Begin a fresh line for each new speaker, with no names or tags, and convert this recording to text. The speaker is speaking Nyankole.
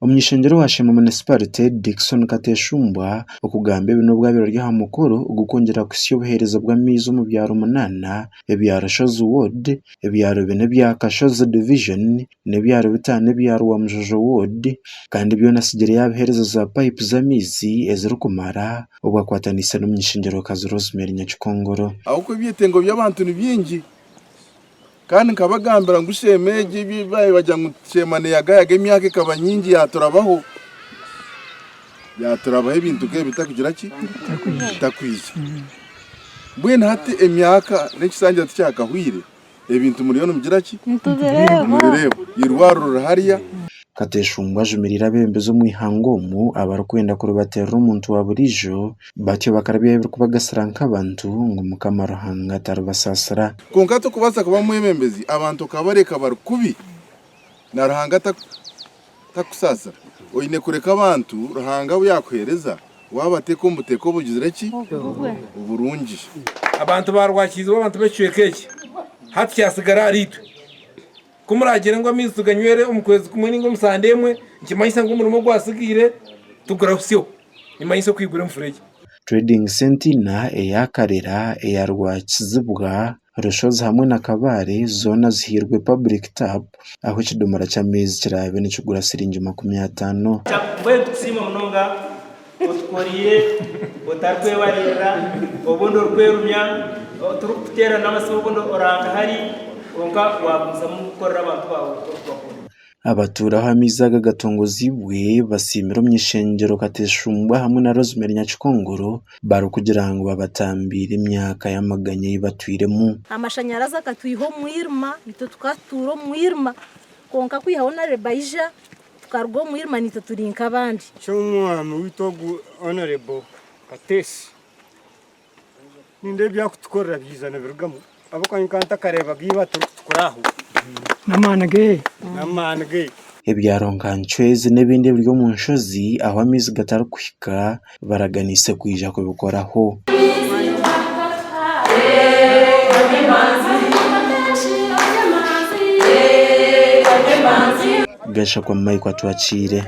Omuny'ishengyero wa Sheema Munisiparite, Dickson Kateshumbwa okugamba ebi n'obu abaire ari aha mukoro ogw'okwongyera kuhitsya obuheereza bw'amaizi omu byaro munaana ebya Rushozi Ward, ebyaro bina ebya Kashozi Division n'ebyaro bitaano ebya Rwamujojo Ward kandi byona atsigire yaabiheereza za payipu z'amaizi ezirikumara obwo akwataniise n'omuny'ishengyerokazi Rosemary Nyakikongoro.
Ahabw'okuba ebyetengo by'abantu ni bingi. Kandi nkabagambira ngu Sheema egi ebi baabaire bagira ngu Sheema neeyagayaga emyaka ekaba nyingi yaaturabaho, yaaturabaho ebintu nk'ebi bitakugira ki? Bitakwija. Mbwenu hati emyaka n'ekisanja tikyakahwaire, ebintu muriyo nimugira ki? Nimubireeba. Eirwariro riri hariya.
Kateshumbwa ajumiriire abeebembezi omu ihanga omu abarikwenda kuribateerera omuntu wa buriijo batyo bakarabyaho ebirikubagasira nk'abantu ngu Mukama Ruhanga taribasaasira.
Kwonka tokubaasa kuba mwebembezi abantu okabareka bari kubi na Ruhanga takusaasira. Oine kureka abantu Ruhanga abu yakuheereza wabateeka omu buteeka obugizire ki? Oburungi.
Abantu ba Rwakiizibwa abantu b'ekicweka eki hati kyatsigara ahari itwe. Ku muraagire ngu amaizi tuganywere omu kwezi kumwe nainga omu sande emwe, nikimanyisa ngu omurimo ogwatsigaire tigurahitsyeho. Nimanyisa okwigura enfuregye.
Trading Centre ina eya Karera, eya Rwakizibwa, Rushozi hamwe na Kabale zoona zihairwe Public Tap ahu ekidomora ky'amaizi kiraabe nikigura siringi 50.
Mbwenu nitukusiima munonga otukoriire otarikwebaririra obundi orikwerumya turikukuteera n'amasimu obundi oranga hari kwonka waagumizamu kukorera abantu baawe orikubakunda.
Abatuura ahu amaizi aga gatongoziibwe basiimire omuny'ishengyero Kateshumbwa hamwe na Rosemary Nyakikongoro barikugira ngu babatambiire emyaka y'amaganya ei batwiremu.
Amashanyarazi akatwiha omu mwirima, itwe tukatuura omu mwirima kwonka kwihaho na Rebaija Tukaruga omu mwirima naitwe turi nk'abandi.
Ky'omwami waitu ogu Honourable Kateesi nindeeba ebi arikutukorera byaija nibirugamu ahabw'okuba nyowe nkaba ntakareebaga iba turikutukura aho.
N'amaani ge.
N'amaani ge.
Ebyaro nka Ncwezi n'ebindi ebiri omu nshozi ahu amaizi gatarikuhika baraganiise kwija kubikoraho. Gashakwa Mike Atwakiire.